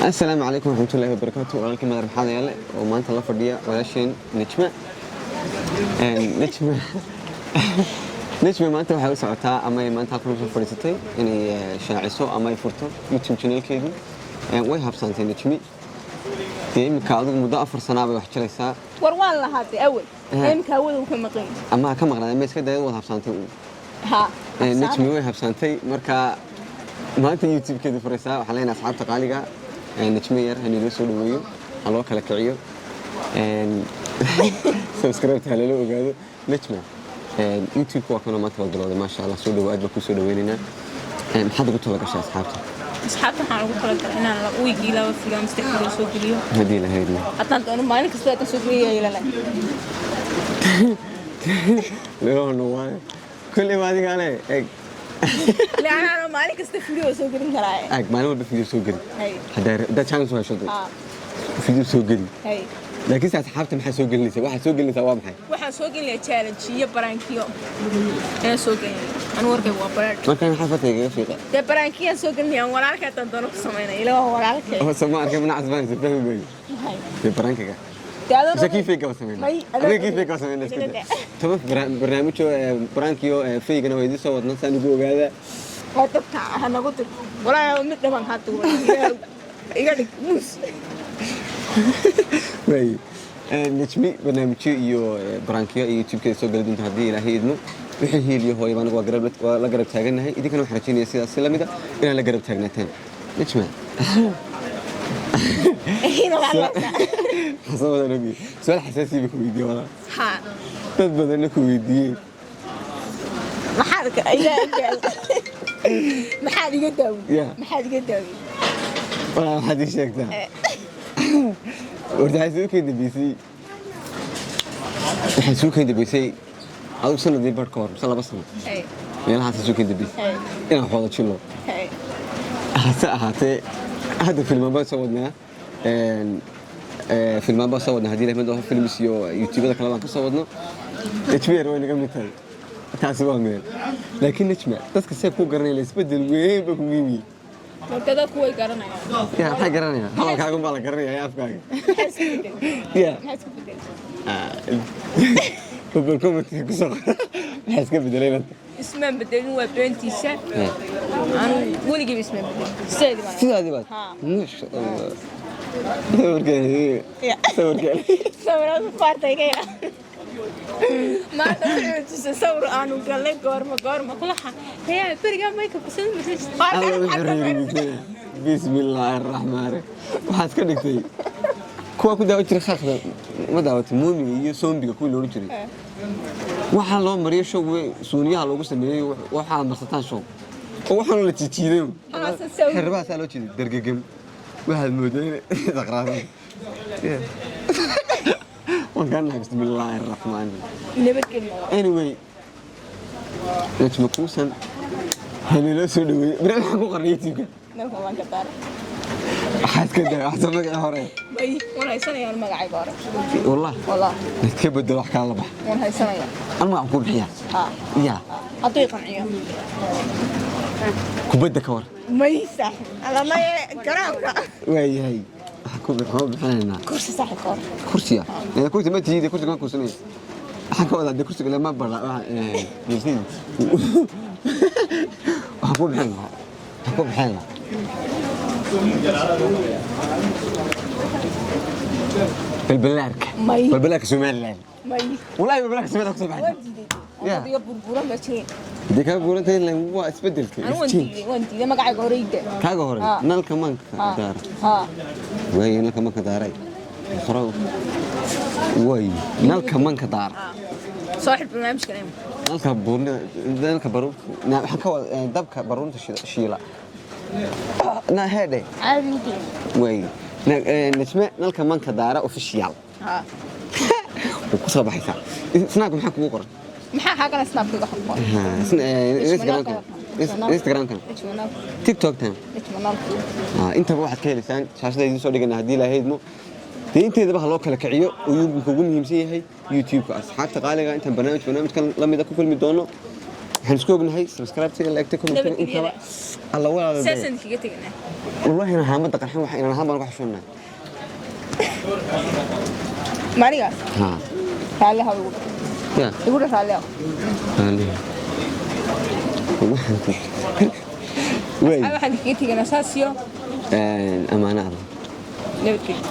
Asalaamu calaykum waraxmatullaahi wabarakaatu. Walaalkii Madar Maxaad Yaale oo maanta la fadhiya walaasheen Nejma. Nejma, Nejma maanta waxay u socotaa ama ay maanta halkan usoo fadhiisatay inay shaaciso ama ay furto YouTube channelkeedii. Way habsaantay Nejmi dee. Iminka adigu muddo 4 sanaa bay wax jiraysaa. War waan lahaatay awal. Imika hawada uu ka maqan yahay. Ama ha ka maqnaada ma iska dayad, wad habsaantay. Ha. Nejmi way habsaantay, marka maanta YouTube-keedu furaysaa. Waxaan leenahay asxaabta qaaliga, Nejmi yar haniloo soo dhaweeyo, ha loo kala kiciyo, subscribe ha lala ogaado. Nejma, YouTube-ka waa kanoo maanta waa bilowday, maasha Allah. Soo dhawo, aad baan kuu soo dhaweynaynaa. Maxaad ugu tala gashay asxaabta? Asxaabta waxaan ugu talagalay inaan wiigii laba video ama saddex video soo geliyo. Haddii la hayno. Haddaan doono maalin kasta haddaan soo geliyo ilala. Leehono waayo kulley waa adiga ale eg. Laanaan maalin kasta video soo gelin karaa. Eg, maalin walba video soo geli. Haddaa chance u hesho, video soo geli. Laakiinse asxaabta maxaa soo gelinaysaa? Waxaad soo gelinaysaa waa maxay? Waxaan soo gelinayaa challenge iyo prankiyo ayaan soo gelinaya. Anu warkayga waa prank. Markaan maxaa farta igaga fiiqa? Dee prankiyaan soo gelinaya, aan walaalkay haddaan doono ku samaynaya, ila waa walaalkay. Oo soo ma arkay manacas baan fahmi maayo. Maxay? Dee prankiga. Dee adoon mise kii fake waa sameynaa? May, adiga kii fake waa sameynaa, isku Iga day. daa. 10 barnaamijyo prankiyo fake-gana waa idiin soo wadnaa, saan ugu ogaada. Waa dadka ha nagu dir walaahi, mid dhaban kaa tuuray, iga dhig muus. Waay Nejmi barnaamijyo iyo prankiyo iyo YouTube-keeda soo geli doonta haddii Ilaahay idmo. Wixii hiil iyo hooyaba anagu waa la garab taagannahay. Idinkana waxaan rajaynaya sidaas si lamida inaad la garab taagnaataan Nejma. Xasan wadan ogi, su-aal xasaasi ba ku weydiiye walaa. Ha. Dad badanna ku weydiiyey. Maxaad maxaad iga daawin? Yeah. Maxaad iga daawin? Walaa waxaad ii sheegtaa horta, waxay suu keen dambeysay adigu sanadii bar ka hor mise 2 sano meelahaas suu keen dambeysay inaan xooda jilo. Hase ahaatee hadda filmaan baan soo wadnaa. Filmaan baan soo wadnaa haddii Ilahay madoo films iyo youtubada kale baan ka soo wadno. Najma way naga mid tahay, taasi waa meel. Laakiin Najma, dadka see kuu garanaya? Isbedel weyn ba kugu yimi. Marka dadku way garanayaan. Ya, maxay garanayaan? Hadalkaagun baa la garanaya ya afkaaga. Maxaa isku bedelay? Ya. Maxaa isku bedelay? Bal commentka ku soo qor maxaa iska bedelay maanta. Ismaan bedelin, waa beentiisa. Anu weligeyba ismaan bedelin, sideedii baan. Sidaadii baad. Ha. Masha Allah, sawirkaan. Ya. Sawirkaan. Sawirada faarta iga yaa. Maanta wuxuu tusay sawir aanu galnay goorma goorma kulaha hayaa berigaa makeup sida Alla wuxuu reerigisay, bismillaahi raxmaani. Waxaad ka dhigtay kuwa ku daawan jiray khaaqda. Ma daawatay muumiga iyo soombiga kuwii loohan jiray? Waxaa loo mariyo show suuniyaha loogu sameeyey, waxaad marsataan show oo waxaana la jijiiday. Xirribahaasaa loo jiiday dergegem, waxaad moodaa inay dhaqraadaan. Waan kaa nahay, bismillaahi raxmaani. Nabadgelyo. Anyway, Najma Kuusan haniloo soo dhaweeyey. Barnaamij waxaan ku qornay YouTube-ka. Nalka waan ka daara. Waxaad ka daa waxsoo magacii hore. May, waan haysanayaan magacayga hore. Wallah. Wallah. Iska bedel, wax kala la bax. Waan haysanayaa. An magac kuu bixiyaa. Ha. Ya. Hadduu i qanciyo. Kubadda ka war. May saaxib, alla maye garaamka. Waayahay, waxaan ku waxaan bixinaynaa. Kursi saaxib ka hor. Kursiga ee kursi ma tiidi, kursiga ma kursanay. Waxaan ka wadaa dee kursiga lama bara waxaan ku bixin lahaa, waxaan ku bixin lahaa balbalaarka. May. Balbalaarka Somaliland. May. Wallahi balbalaarka Somaliland kusoo baxay. Waan diiday. Yeah. Adiga burburan baa jirin. Hadii kaa buurantahay ileen waa isbedelka. Anu waan is change. diiday, waan diiday magacayga hore ida. Kaaga hore. Ah. Nalka manka daara. Ha. Waaye, nalka manka daaray hore, waay, nalka manka daara. Soo xir barnaamijkan imika. Nalka buurnida, nalka baruurta, waxaan ka wada dabka baruurta shiila na heedhe. Caadi u diiday. Waay, Najme nalka manka daara official. Ha. Wuu ku soo baxaysaa. Snaapka maxaa kugu qoran? Maxaa xagana snapkiga xubbo? Ha, Instagramka, Instagramka, TikToktan. Intaba waxaad ka helaysaan shaashada idiin soo dhigana haddii Ilaahay idmo. Dee inteedaba ha loo kala kiciyo oo wuxuu ugu muhiimsan yahay YouTube-ka. Asxaabta qaaliga, intaan barnaamijkan la mida ku kulmi doono. Waxaan isku ognahay subscribe-tiga, like-ta, comment-ga, intaba. Alla walaalo. Saasaan kaga teganaa. Wallahi inaan haamada qarxin, waxa inaan ahaan baan uga xishoonnaa. Maaniga? Ha. Raalli ha igu. Ya. Igu dha raalli ha. Raalli. Waxaan ku way. Waxaan kaga teganaa saas iyo Amaano Allah. Nabadgelyo.